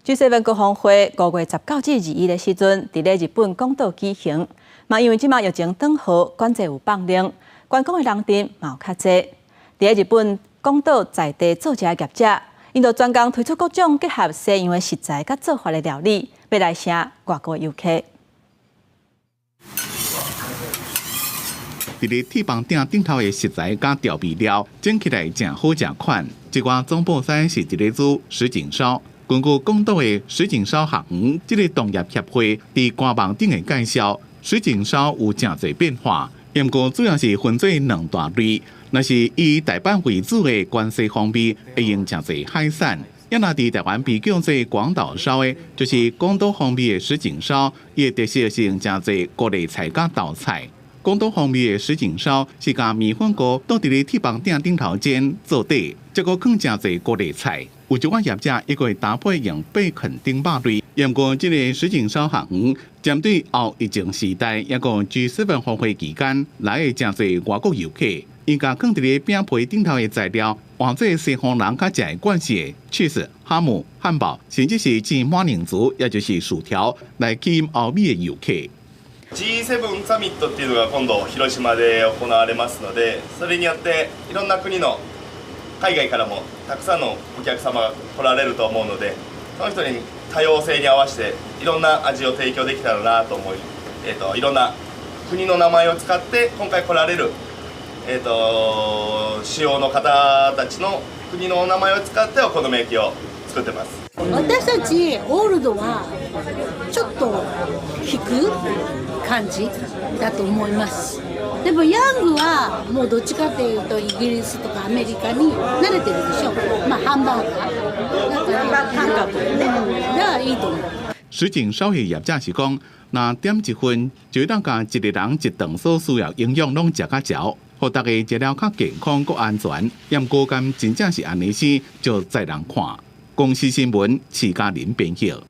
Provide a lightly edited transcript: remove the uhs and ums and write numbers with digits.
G7 高峰會5月19至21的時陣，佇咧日本廣島舉行。嘛，因為這馬疫情轉好，管制有放寬，觀光的人陣嘛有較濟。佇咧日本廣島在地做食的業者，𪜶就專工推出各種結合西洋的食材佮做法的料理，欲來唌外國遊客。佇咧鐵板鼎頂頭的食材佮調味料，整起來誠好食款。這寡總鋪師是佇咧煮什錦燒。根據廣島的什錦燒學院這個同業協會佇官網頂的介紹，什錦燒有誠濟變化，毋過主要是分做兩大類。若是以大阪為主的關西風味，會用誠濟海產；抑若佇台灣被叫做廣島燒的，就是廣島風味的什錦燒，伊的特色是用誠濟高麗菜佮豆菜。廣島風味的什錦燒是共麵粉糊倒佇咧鐵板鼎頂頭煎做底，再閣囥誠濟高麗菜。有一寡業者抑閣會搭配用貝肯丁肉類。毋過這個什錦燒學院針對後疫情時代，抑閣 G7 峰會期間來的誠濟外國遊客，𪜶共囥佇咧餅皮頂頭的材料，換做西方人較食會慣勢的起司、哈姆、漢堡，甚至是煎馬鈴薯，也就是薯條，來吸引歐美的遊客。 G7 サミットっていうのが今度広島で行われますので、それによっていろんな国の海外からもたくさんのお客様が来られると思うので、その人に多様性に合わせていろんな味を提供できたらなと思い、いろんな国の名前を使って今回来られる、主要の方たちの国のお名前を使ってお好み焼きを作ってます。私たちオールドはちょっと引く感じだと思います。でもヤングはもうどっちかっていうとイギリスとかアメリカに慣れてるでしょ。まあハンバーガー。だから感覚ね。だからいいと思う。什錦燒的業者是講，若點一份，就會當共一个人一頓所需要營養攏食較著，予大家食了較健康、閣安全。毋過敢真正是按呢生，就再人看。公視新聞，徐嘉玲編譯。